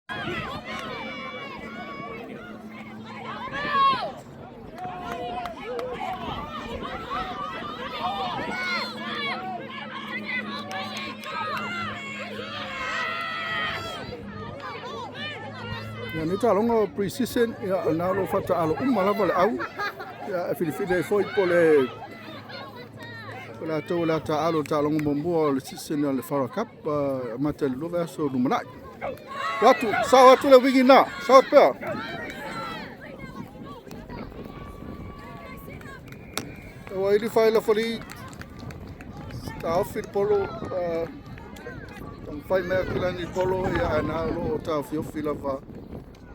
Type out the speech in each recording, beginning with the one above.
Ia nei taaloga o pre-season, ia na o lo o faataalo uma lava le au. Ia e filifili ai foi po le o latou o le a taaalo i le taaloga muamua o le season o le Farah Cup amata i le 2 vaiaso lumanai. Atu, sao atu le wingi na, sao pea. Ua ili fai la fali taofi le polo taumafai mai Aukilani polo ia ae na o lo o taofiofi lava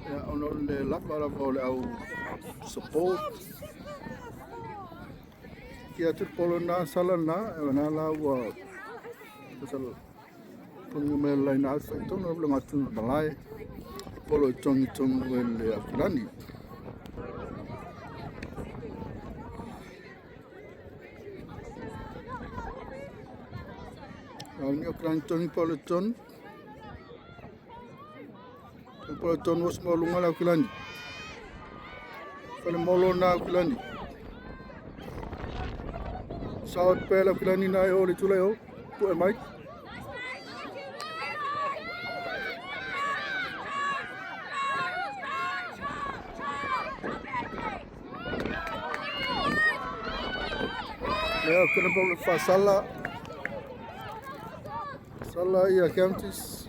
ia ona o le lava lava o le au support. Kia atu le polo na sala na na la ua sala tongi mai le line out fai tonu le ngatunu malae polo i tongi tonu e le Aukilani. Ni Aukilani tongi polo tonu. Polo tonu osi mo lunga le Aukilani. Fale molo na Aukilani. Sao pe le Aukilani na e o le tula e o. Pue mai. Lea kena polo fasala. Sala ia counties.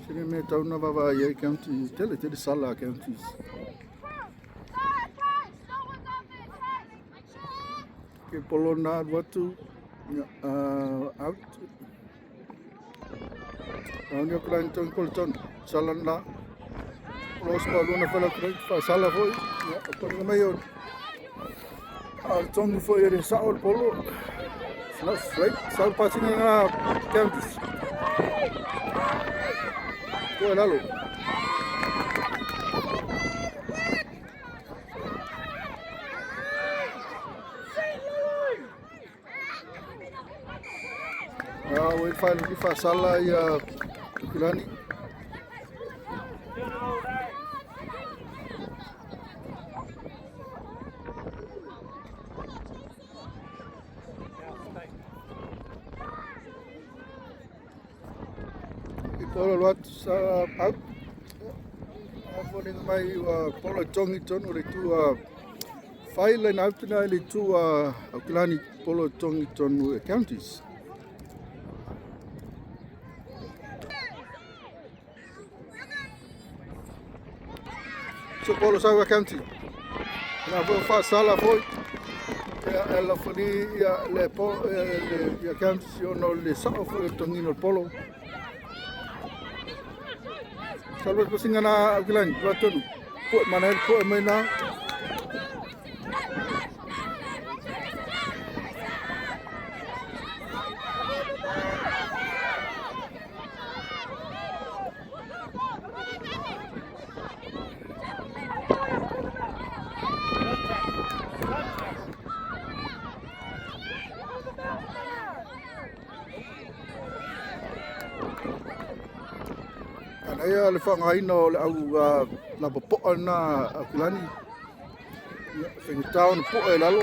Sine me tau na vava ia counties. Tele tele sala counties. Ke polo na alu atu out. Ni o kula ni polo tonu. Sala na. Polo ospa luna fala kula fa sala foi. Ia polo mai o a tongi foi e le sao le polo. Right, sao pasinga ngā counties. Koe lalo. Ua fai le faasala ia Tupilani. I polo loa atu sa out. A foliga mai ua polo i tongi tonu le itu a fai line out na i le itu a Aukilani polo i tongi tonu e counties. So polo sau a county. Na foi faasala foi. Ia e lafali ia le po le ia county si ono le sao foi o tongino le polo. Salve pasinga na Aukilani, lua tonu. Pue mana ele pue mai na. Anaia le faaaogaina o le au lapapoa lena Aukilani. Ia, faigata ona poa i lalo.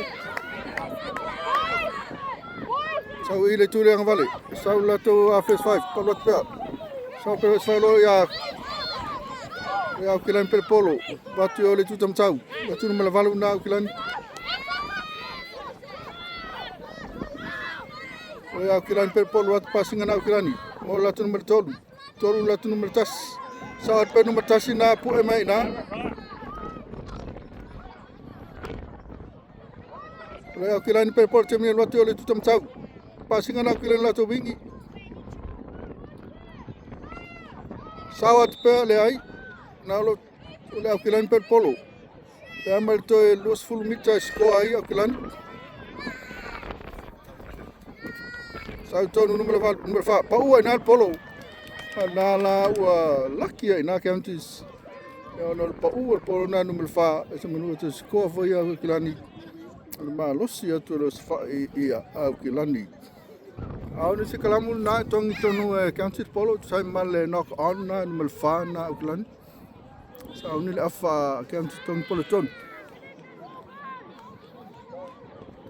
Sau i le itu le agavale. Sau le latou first five, palu atu pea. Sau pe first five loa ia ia Aukilani pele polo. Atu i o le itu tamatau. Atu numera 8 na Aukilani. O ia Aukilani pele polo atu pasinga na Aukilani. Mo le latou numera 3. 3 le latou numera 1. Sau atu pe numera 1 na pue mai na. O ia Aukilani pele polo te mea atu i o le itu tamatau. Pasinga na Aukilani latou wingi. Sau atu pea le ai. Na o le Aukilani pele polo. Pe ama le toe 20 mita e sikoa ai Aukilani. Sau tonu numera 8, numera 4. Paua i nā le polo. Nā la ua laki ai nā counties. Ia ona o le paua le polo nā numera 4. E se manua te sikoa foi Aukilani. O le malosi atu o le osofai ia Aukilani. A o nisi kalamu lena e togi tonu e County Polo tusa ai ma le knock on na numera 4 na Aukilani. Sauni le afa County togi polo tonu.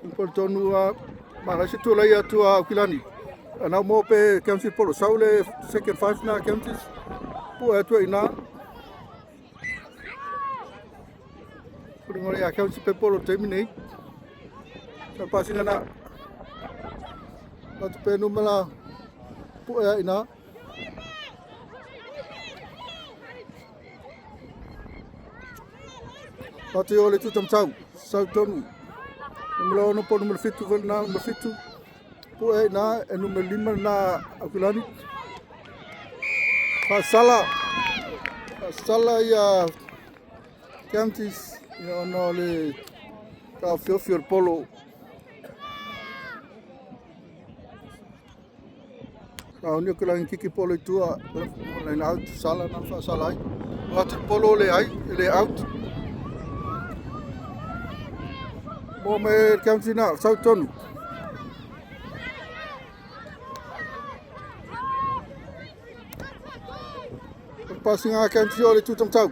Togi polo tonu a ma se tulai atu a Aukilani. Anau mo pe County Polo sau le second five na County pu atu ina. Puringa ia County pe polo taimi nei. Sa pasina na. Atu pe numera pu ea ina. Atu i o le tutamtau, sau tonu. Numera 6 po numera 7 foi na numera 7. Pu ea ina e numera 5 na Aukilani. Faasala. Faasala ia Counties ia ona o le taofiofi o le polo. Sauni o ke kiki polo i tua, line out, sala na faasala ai. O atu le polo le ai, le out. Mo me le county na, sau tonu. O le pasinga a county o le tutamtau.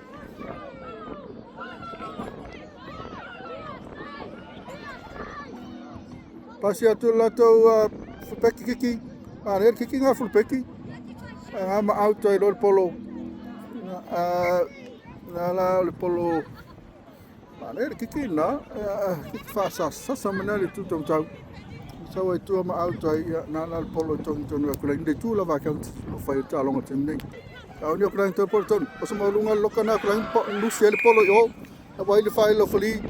Pasi atu le latou fulpeki kiki. A le kiki ngā fulpeki. A ngā ma out ai lo le polo. Na la o le polo. Ma le kiki na. Kiki whaasasasa mana le tutamtau. Sau ai tua ma out ai na la le polo tongi tonu aku lai. Le tu lava county o whai o tālonga te nei. A o ni o kulangi tau polo tonu. O sa maulunga loka na kulangi lusi ele polo i o. A wai le whai lo fali.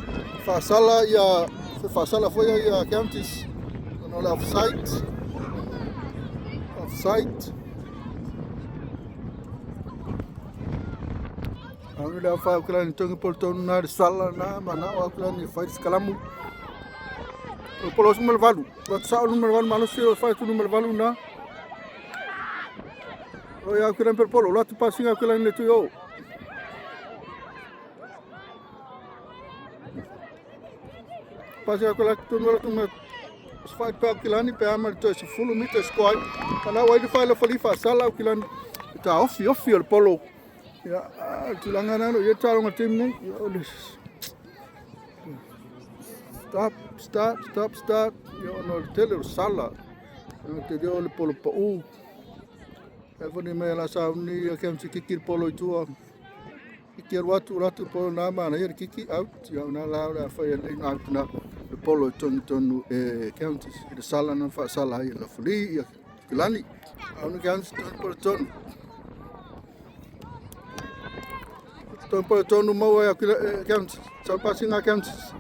Whaasala ia whaasala foia ia counties. Ona le offside. Offside. A o ni le awha o kulangi tongi polo tonu na le sala na mana o kulangi whai skalamu. O polo o numera 8. Watu sao numera 8 malosi o whai tu numera 8 na. O ia kulangi per polo. Latu pasinga kulangi le tui o. Pasinga kulangi tonu la tunga sfai pe kilani pe ama le se fulu mita squad. Kana wai le whai le fali whaasala o kilani. Ta ofi ofi o le polo. Ia tulanga na no ia talonga team nei. Ia o le stop start stop start. Ia ono le tele o sala. Ia te reo le polo pau. E foni me la sauni ia kem si kiki le polo i tua. Kiki aru atu ratu polo nā mana ia le kiki out. Ia ona la o le awhai le ina out na le polo i tonu tonu e counties. I le sala na whaasala ai la fuli ia kilani. Au ni counties tonu polo tonu. Tonu polo tonu maua ia counties. Sau pasinga counties.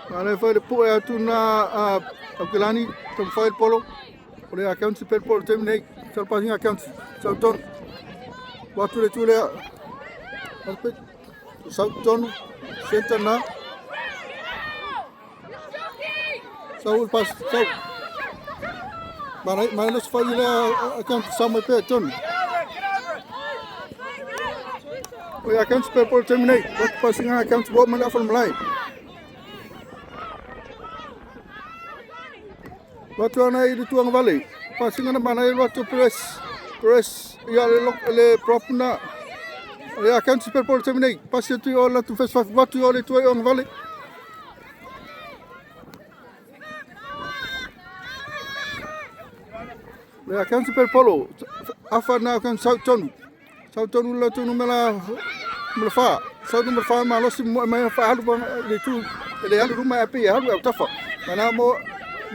Mana whai le pue atu nā Aukilani, tonu whai le polo. O le county per polo temi nei. Sau pasinga counties. Sau tonu. Watu le tūlea. Sau tonu. Center na. Sau le pas. Sau. Mana le whai le county sau mai pea tonu. O ia county per polo temi nei. Watu pasinga county wa mana awhal malai. Watu ana i le tuanga vale. Pasinga na mana i watu press. Press ia le le prop na. Ia county per polo temi nei. Pasi atu i o latu first five watu i o le tua i o vale. Ia county per polo. Afa na kan sau tonu. Sau tonu la tonu mela mela fa. Sau numera 4 malosi mo mai fa alu le tu le alu ruma api alu au tafa. Mana mo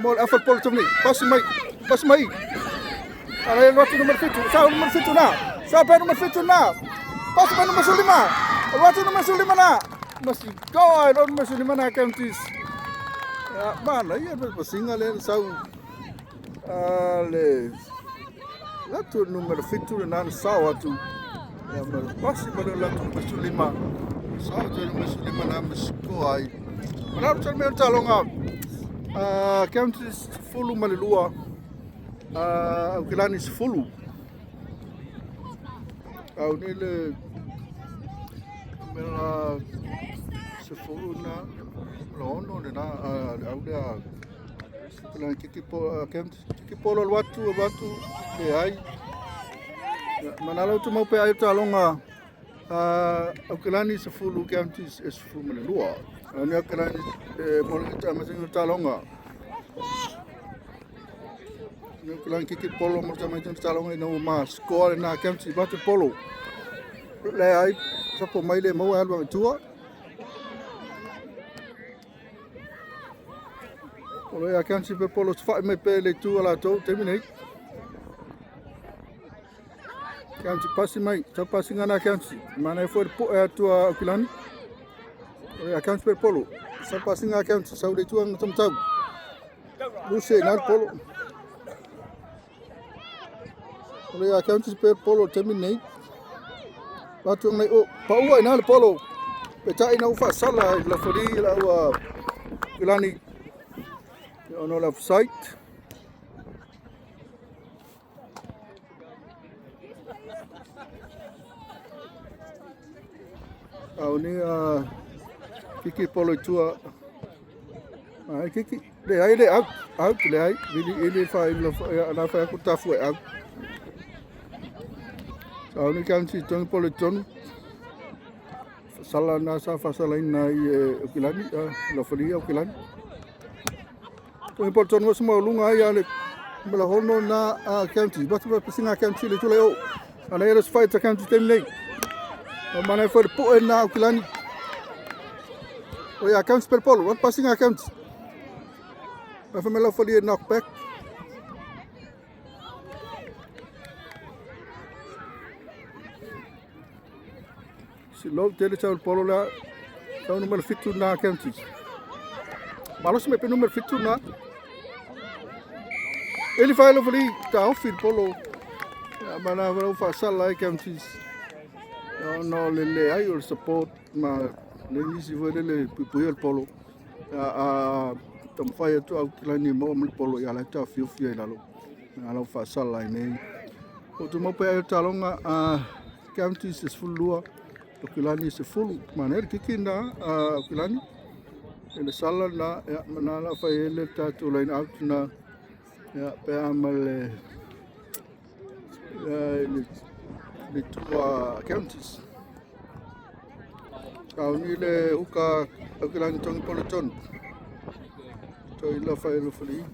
mo afa polo temi. Pasi mai. Pasi mai. Ara e watu numera 7. Sau numera 7 na. Sau pe numera 7 na. Pasi pa numera 5. Watu numera 5 na. Masi go ai lo numera 5 na counties. Ya mana ia pe pasinga le sau le latu numera 7 le nana sau atu. Ya ma pasi pa le latu numera 5. Sau te numera 5 na masi ko ai. Mana ru me talonga. Counties fulu ma le lua. Aukilani 10. Au ni le mela 10 na 6 lena le au lea le kiki po kiki polo alu atu alu atu leai. Manalo tumau pea ai taaloga Aukilani 10 Counties e 12. Ani Aukilani e mo le tamatinga taaloga. Ni Aukilani kiki polo mo le tamatinga taaloga ina ua ma score lena County batu polo. Leai sapo mai le maua e alu tua. O le County pe polo tawhai mai pe le tu a latou taimi nei. County pasi mai, tau pasi ngana County. Mana e foi le poe atu a Aukilani. O le County pe polo. Sau pasi ngana County, sau le tu ang tamtau. Luse na polo. O le County pe polo taimi nei. Atu nei o paua ina le polo. Pe tai na ufa sala i la fali la ua Aukilani. Ono la offside. Au ni a kiki polo i tua. Ai kiki le ai le out out le ai vili ili fa i la na fa ku tafu e out. Au ni county tongi polo i tonu. Sala na sa fa sala ina i e Aukilani la fali Aukilani. Tongi polo tonu mo lunga ai ale mela hono na county. Batu ba pisinga county le tule o. Ana era fight county tem nei. O mana foi po na Aukilani. O ia county per polo, what passing county. Ma fa mela fali knock back. Si lo tele sa polo la sa numero 7 na county. Malo se me pe numero 7 na. Eli fai lo fali ta ofi polo. Mana wa fa sala counties. No le le ai o le support ma le nisi foi le le puipui o le polo. A tamawhai atu au kilani mo ma le polo i ala ta fiofia i lalo. Ala fa sala i nei. O tu mope ai o taaloga a Counties e 12 Aukilani e 10. Mana le kiki na Aukilani. E le sala na ia mana la fai ele tātou line out na ia pe a ma le le tua Counties. Au ni le huka Aukilani tongi polo tonu. Toi la fai lo fali.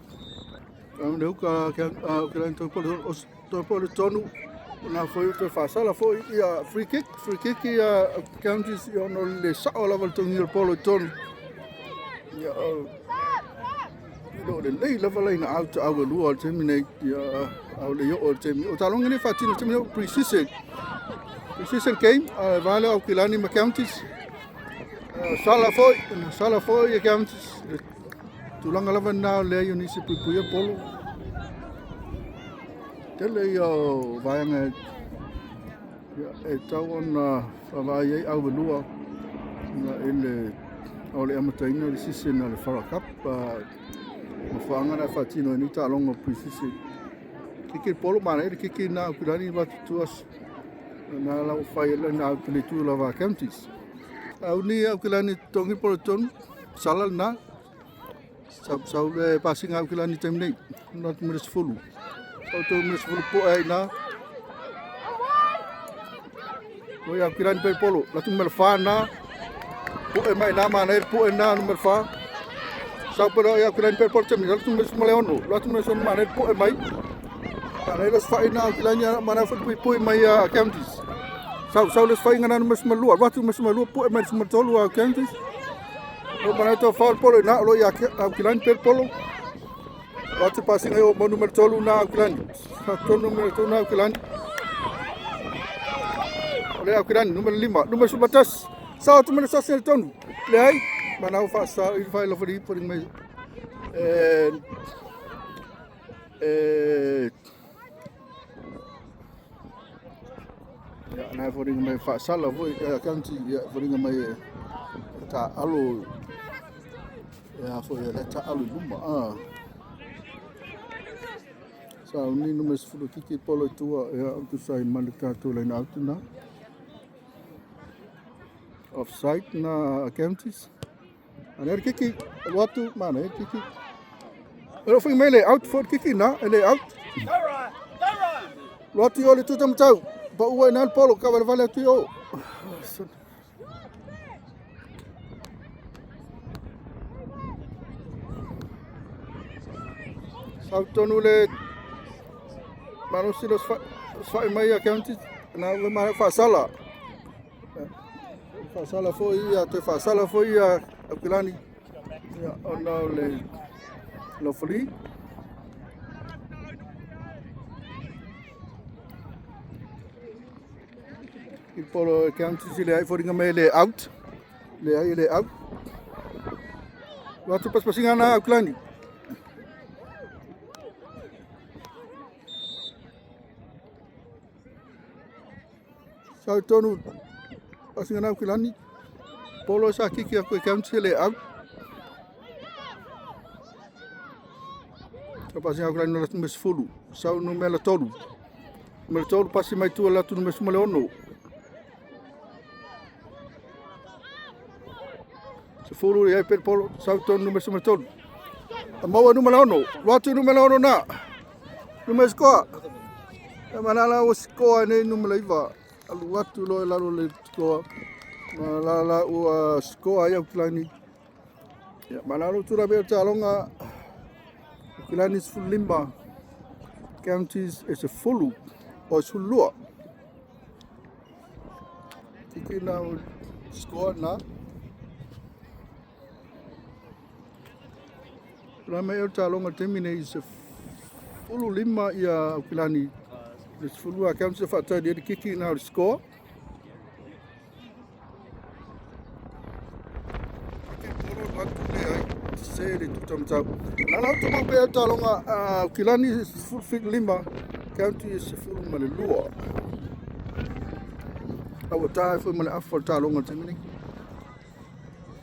Au le huka Aukilani tongi polo tonu polo tonu. Na foi te whasala foi ia free kick ia Counties i ono le sao lava le tongi o polo tonu. Ia lo le lei lava lai na out au lua o le taimi nei ia au le yo o le taimi. O taaloga nei faatino taimi nei pre-season. Pre-season game a vale Aukilani ma Counties. Sala foi, sala foi ia Counties. Tulaga lava na o le ai o nisi puipui o polo. Tele ia o vaega ia e tau ona whawaai ai au lua na ele o le amataina le season a le Farah Cup ma whaanga na whatino e ni taaloga pre-season. Kiki polo mana le kiki na Aukilani watu tuas na lau whai le na le tu lava Counties. Au ni Aukilani tongi polo tonu sala na sau sau le pasinga Aukilani taimi nei na tu mere 10. Sau tu mere 10 po ai na. O ia Aukilani pe polo la tu mere fa na. Po e mai na mana e po e na numero fa. Sau pero ia Aukilani pe polo taimi la tu mere male ono. La tu mere mana e po e mai. Mana e fai na Aukilani mana foi pui pui mai a Counties. Sau sau le fai ngana numero lua. La tu mere lua po e mai numero tolu a Counties. O mana to foul polo na lo ia Aukilani pe polo. La tu pasinga o mo numero tolu na Aukilani. Tolu numero tolu na Aukilani. O le Aukilani numero 5, numero 11. Sa tu numero sasi tonu. Le ai mana o fa sa i fai lo fali pori mai e e ia na fori mai fa sala foi county ia fori mai ta alo ia foi le ta alo luma a sa ni numero 10 kiki polo tua ia tu sai ma le tātou line out na offside na Counties. Manaia le kiki, alu atu, manaia le kiki. E loo fai mai le out foi le kiki na, e le out. Alu atu i o le tuta matau. Paua i na le polo, kavalevale atu i o. Sau tonu le malosi le osofai mai a County na ua ma faasala. Faasala foi ia, toe faasala foi ia Aukilani. Ia, ona o le laufali. I polo County si le ai foliga mai le out. Le ai le out. Watu pasipasiga na Aukilani. Sau tonu pasinga na Aukilani. Polo sa kiki aku e County le out. Sa pasinga Aukilani no latu 10. Sau numera 3. Numera 3 pasi mai tua latu numera 16. 10 ia pe polo sau tonu numera 13. A maua numera 6. Loatu numera 6 na. Numera skoa. E manala o skoa nei numera 9. Alu atu lo e lalo le skoa. Ma la la ua skoa ia Aukilani. Ia manalo tura be talonga Aukilani 15. Counties e 10 o 12. Kiki na o skoa na. La mai o talonga taimi nei 15 ia Aukilani. Le 12 a Counties faatali le kiki na o le score. Ke polo atu le ai se le tuta matau. Na lau tuma pe o talonga Aukilani 15 County 12. Aua tae foi ma le afa o le talonga taimi nei.